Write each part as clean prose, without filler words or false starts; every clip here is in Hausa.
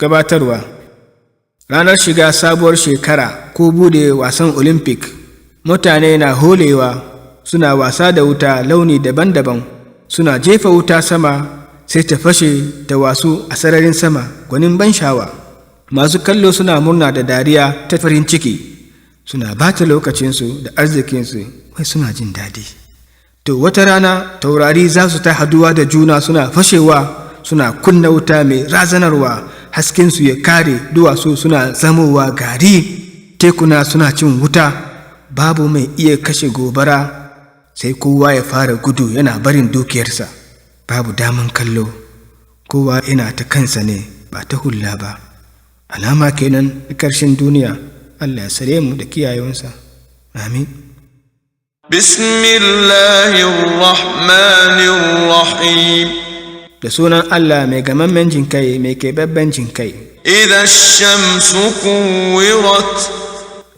Gabatarwa. Ranar shiga sabuwar shekara ko bude wasan Olympic, mutane na holewa, suna wasa da wuta launi daban-daban, suna jefa wuta sama, sai ta fashe ta wasu a sararin sama gwanin ban sha'awa. Masu kallo suna murna da dariya ta farin ciki, suna bata lokacinsu da arzikinsu, wai suna jin daɗi. To wata rana taurari za su ta haduwa da juna, suna fashewa, suna kunna wuta mai razanarwa, haskensu ya kare, duwatsu suna zamowa gari, tekuna suna cin wuta, babu mai iya kashe gobara, sai kowa ya fara gudu yana barin dukiyarsa. Babu daman kallo, kowa yana ta kansa ne, ba ta hula ba. Alama kenan ƙarshen duniya. Allah ya tsare mu da kiyayewansa, amin. بسم الله الرحمن الرحيم. Da sunan Allah mai gamammen jinkai, mai keɓaɓɓen jinkai. إذا الشمس كورت.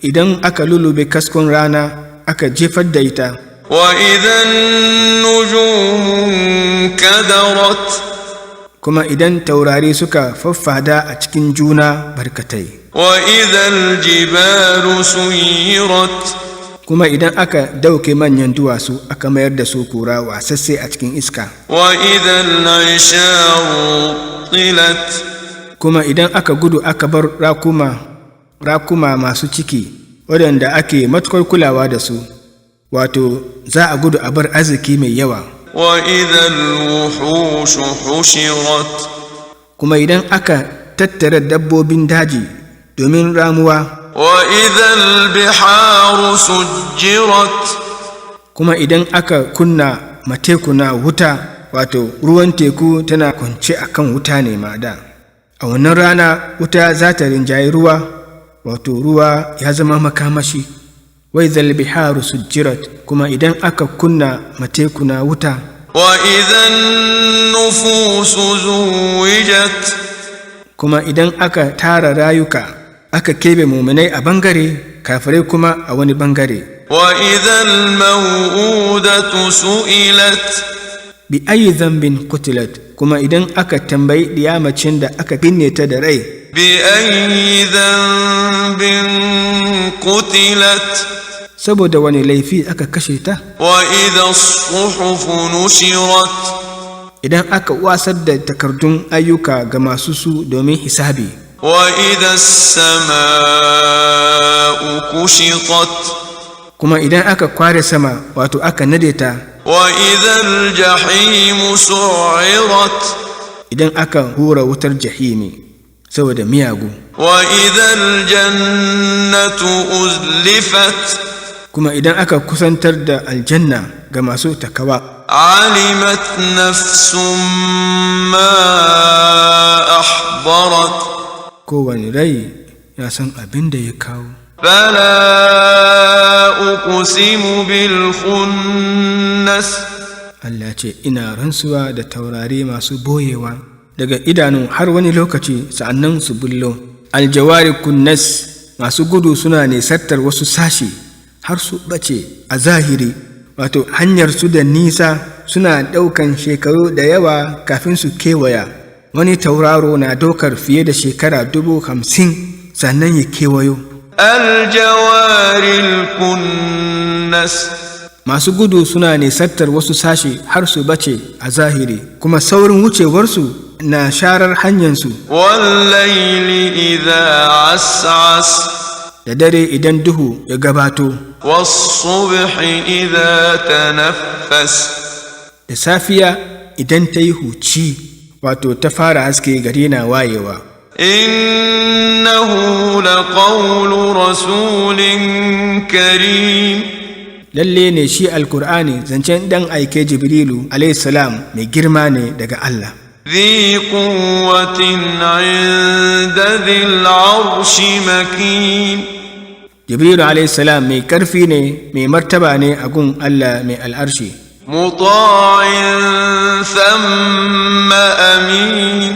Idan aka lulube kaskon rana, aka jefar da ita. وإذا النجوم انكدرت. Kuma idan taurari suka faffada a cikin juna barkatai. وإذا الجبال سيرت. Kuma idan aka dauke manyan duwatsu, aka mayar da su kura wasasse a cikin iska. وإذا العشار عطلت. Kuma idan aka gudu aka bar rakuma masu ciki waɗanda ake matukar kulawa da su, wato za a gudu a bar arziki mai yawa. وإذا الوحوش حشرت. Kuma idan aka tattara dabbobin daji domin ramuwa. وإذا البحار سجرت. Kuma idan aka kunna matekuna wuta, wato ruwan teku tana kwance a kan wuta ne ma da. A wannan rana wuta za ta rinjayi ruwa, wato ruwa ya zama makamashi. وإذا البحار سجرت, kuma idan aka kunna matekuna wuta. وإذا النفوس زوجت. Kuma idan aka tara rayuka, aka kebe muminai a bangare, kafirai kuma a wani bangare. وإذا الموءودة سئلت. بأي ذنب قتلت, kuma idan aka tambayi ɗiyamacin da aka binne ta da rai. بأي ذنب قتلت. Saboda wani laifi aka kashe ta? وإذا الصحف نشرت. Idan aka wasar da takardun ayyuka ga masu su domin hisabi. وإذا السماء كشطت. Kuma idan aka kware sama, wato aka nade ta. وإذا الجحيم سعرت. Idan aka hura wutar jahimi saboda miyagu. وإذا الجنة أزلفت. Kuma idan aka kusantar da aljanna ga masu takawa. علمت نفس ما أحضرت. Kowane rai ya san abin da ya kawo. فلا أقسم بالخنس. Allah ce, ina rantsuwa da taurari masu boyewa daga idanu har wani lokaci, sa'annan su bullo, الجوار الكنس, masu gudu suna nisantar wasu sashi har su bace a zahiri, wato hanyar su da nisa, suna ɗaukan shekaru da yawa kafin su kewaya. Wani tauraro na daukar fiye da shekara 50,000 sannan ya kewayo. الجوار الكنس. Masu gudu suna nisantar wasu sashe har su bace a zahiri, kuma saurin wucewarsu na sharar hanyarsu. والليل إذا عسعس. Da dare idan duhu ya gabato. والصبح إذا تنفس. Da safiya idan ta yi huci, wato ta fara haske, gari na wayewa. إنه لقول رسول كريم. Lalle ne shi Alkur'ani zancen dan aike Jibrilu alayhi salam mai girma ne daga Allah. ذي قوة عند ذي العرش مكين. Jibrilu alayhi salam mai karfi ne, mai martaba ne a gun Allah mai al'arshi. مطاع ثم أمين.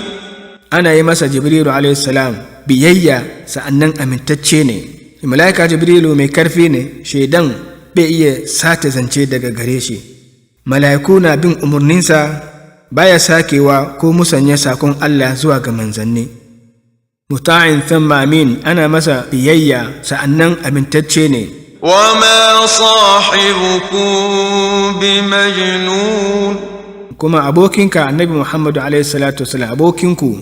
Ana yi masa, Jibrilu alayhi salam, biyayya, sa'annan amintacce ne. Mala'ika Jibrilu mai karfi ne, shaidan bai iya sata zance daga gare shi. Mala'iku na bin umarninsa, baya sakewa ko musanya sakon Allah zuwa ga manzanni. Muta'in thumma amin, ana masa biyayya, sa'annan amintacce ne. وما صاحبكم بمجنون. Kuma abokinka Annabi Muhammadu alaihi salatu wasallam, abokinku,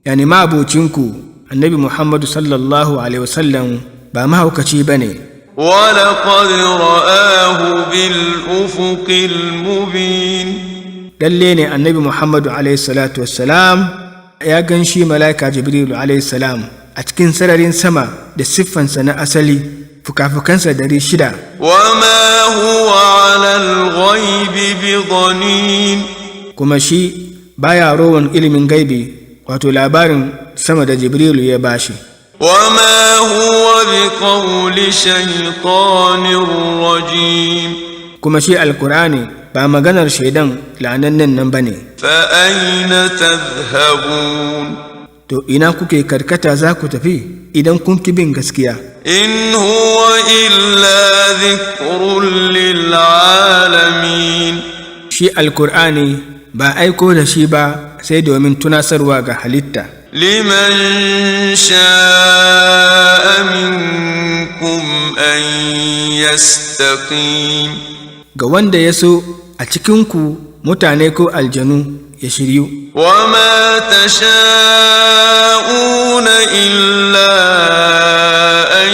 yani ma'abocinku Annabi Muhammadu sallallahu alaihi wasallam, ba mahaukaci ba ne. ولقد رآه بالأفق المبين. Lalle ne Annabi Muhammadu alaihi salatu wassalam ya gan shi mala'ika Jibrilu alaihi salam a cikin sararin sama da siffansa na asali, fuka-fukansa 600. وما هو على الغيب بضنين. Kuma shi baya rowan ilimin gaibi, wato labarin sama da Jibrilu ya bashi. وما هو بقول شيطان رجيم. Kuma shi Alkur'ani ba maganar shaidan la'anannen nan ba ne. فأين تذهبون؟ To ina kuke karkata za ku tafi idan kun ki bin gaskiya? إن هو إلا ذكر للعالمين. Shi Alkur'ani ba aiko da shi ba sai domin tunasarwa ga halitta. لمن شاء منكم أن يستقيم. Ga wanda ya so a cikinku, mutane ko aljanu, ya shiryu. وما تشاءون إلا أن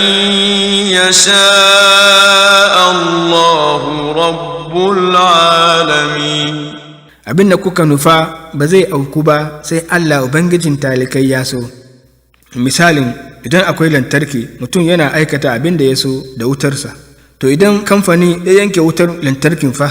يشاء الله رب العالمين. Abin da kuka nufa ba zai auku ba sai Allah Ubangijin talikai ya so. Misalin, idan akwai lantarki, mutum yana aikata abin da ya so da wutarsa. To idan kamfani ya yanke wutar lantarkin fa?